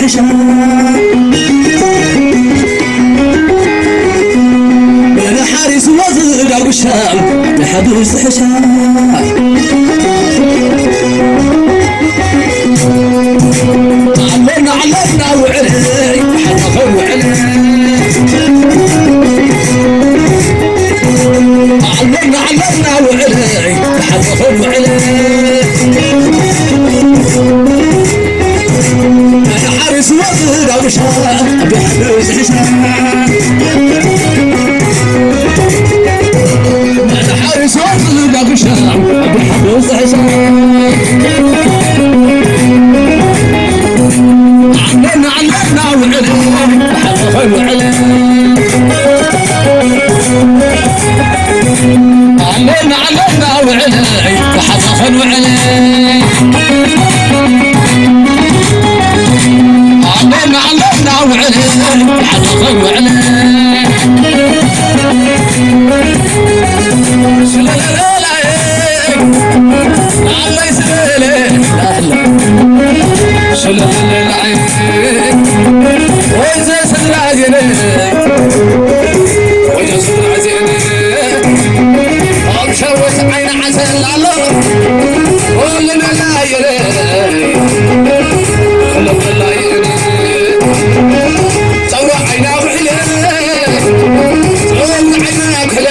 ሕሻ ንሓሪስ ወዝ ዳጉሻ ብሓብስ ሕሻ ኣለና ኣለና ውዕል ሓናኸን ውዕል ኣለና ኣለና ውዕል ሓናኸን ውዕል ሓሪስ ወዝ ዳጉሻ ብሓብስ ሕሻ ሓሪስ ወዝ ዳጉሻ ብሓብስ ሕሻ ዓለና ዓለና ውዕል ብሓንኸን ውዕል ዓለና ዓለና ውዕል ብሓንኸን ውዕል ዓለና ዓለና ውዕል ብሓንኸን ውዕል ስለለላየ ኣላይ ስለለ ስለለላየ ወይዘ ስድራ ዜነ ወይዘ ስድራ ዜነ ኣብ ሸወት ዓይኒ ዓሰል ኣሎ ኩሉ ነላየለ ኩሉ ነላየለ ጸዋ ዓይና ውሕለ ጸዋ ዓይና ክሕለ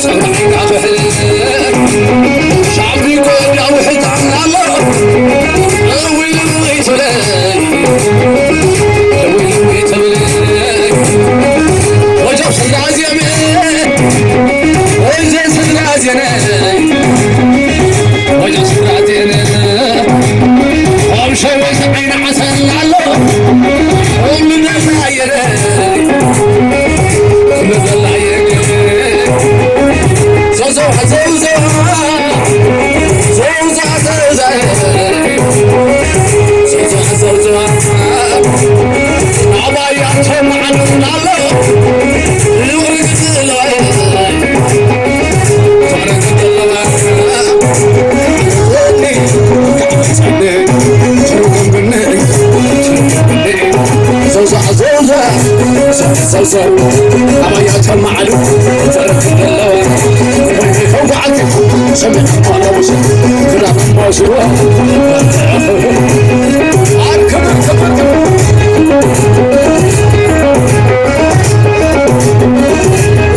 ጸዋ ዓይና ክሕለ ሻዕቢ ኮዳ ውሕጣን ኣሎ እውይ እውይ ትብለ እውይ እውይ ትብለ ወጀብ ስላዜመ ወይዘ ስላዜነ ወጀብ ስላዜነ ኣብ ሸወት ዓይና ዓሰል ኣሎ ኩሉ ነላየለ ኩሉ ነላየለ ዘውዘዋ ዘውዘዋ ዘውዘዋ ዘውዘዋ ዘውዘዋ ዘውዘዋ ኣባያቸው መዓልም ኣሎ ልውሪ ዝለዋ ዘውዛ ዘውዛ ዘውዛ ኣባያ ተማዓሉ ዘረፍ ዘለዋ ወይ ከውዓት ሰሚዕ ማለውስ ክራብ ማሽዋ ኣክብር ክብር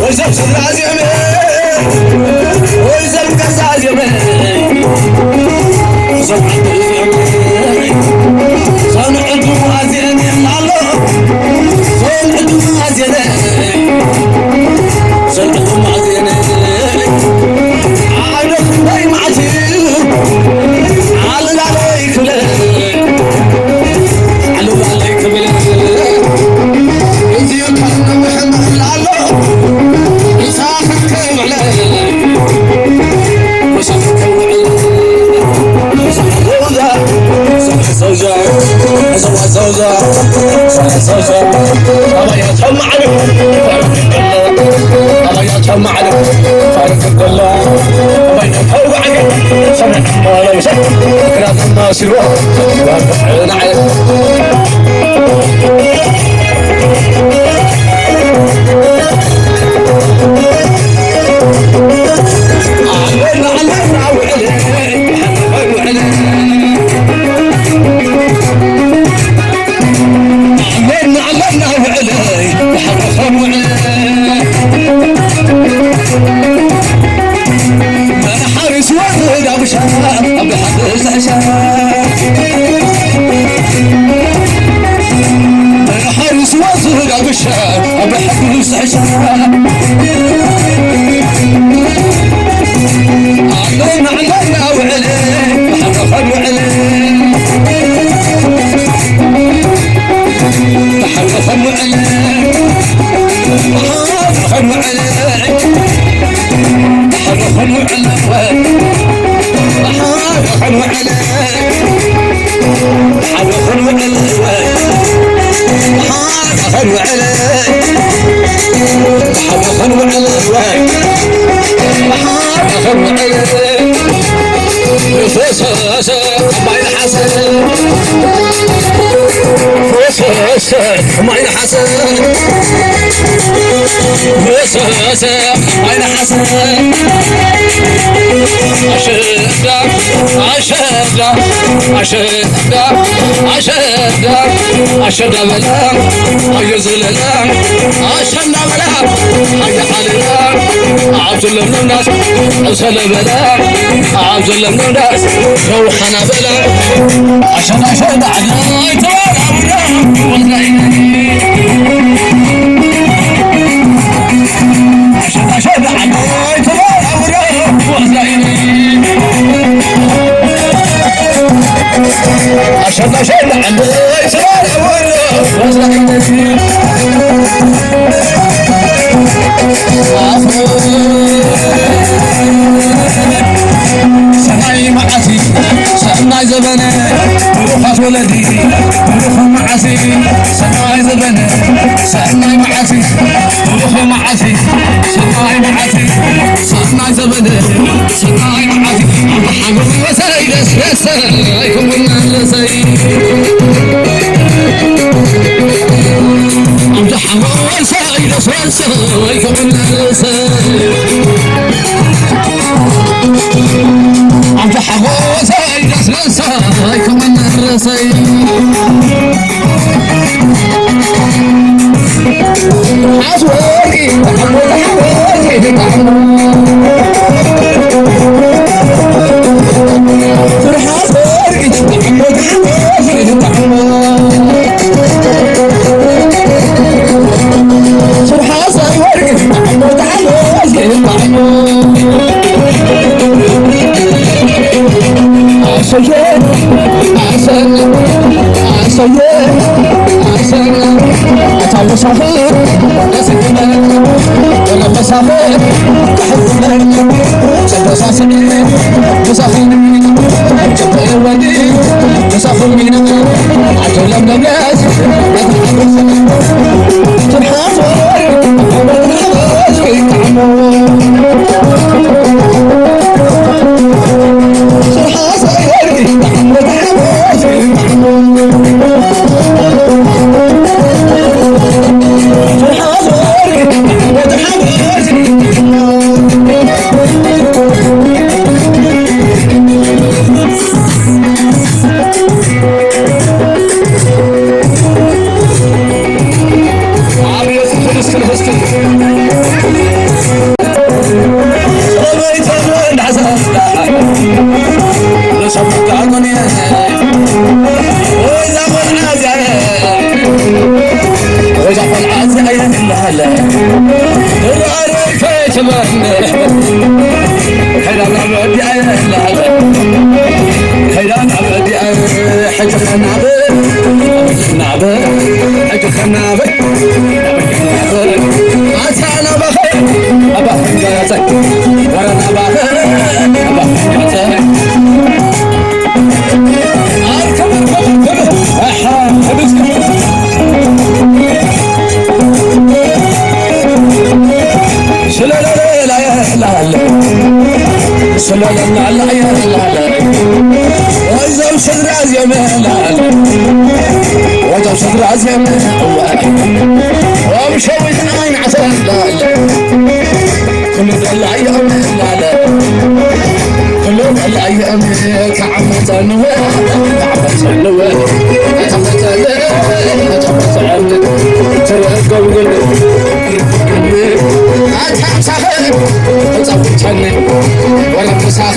ወዘብ ስላዜመ ወዘብ ከሳዜመ ተሰ ኣይንሓሰ ኣሸዳ ኣሸዳ ኣሸዳ ኣሸዳ ኣሸዳ በላ ኣዮ ዘለላ ኣሸዳ በላ ኣዮ ሓለላ ኣብ ዘለምና ሰለበላ ኣብ ዘለምና ሰው ሓና በላ ኣሸዳ ኣሸዳ ዓዲ ኣይተባላ ሰናይ መዓልቲ ሰናይ ዘበነ ብሩኻት ወለዲ ብሩኽ መዓልቲ ሰናይ ዘበነ ሰናይ መዓልቲ ብሩኽ መዓልቲ ሰናይ መዓልቲ ሰናይ ዘበነ ሰናይ መዓልቲ ሓጎስ ወሰይ ደስ ደስ ኣይከውን መለሰይ ኣምታ ሓጎስ ወሰይ ደስ ደስ ኣይከውን መለሰይ ኣምታ ሓጎስ ወሰይ ደስ ደስ ኣይከውን መለሰይ ሓስ ወርቂ ስለለለላየላለ ስለለላላየላለ ወይዘም ስድራ ዜመላለ ወይዘም ስድራ ዜመ ወም ሸዊት ኣይንዓሰላለ ኩሉ ደላየላለ ኩሉ ደላየ ከዓመፀንወ ከዓመፀንወ ተረከብግን ኣታ ምሳኸ ተጸውተኒ ወረ ምሳኸ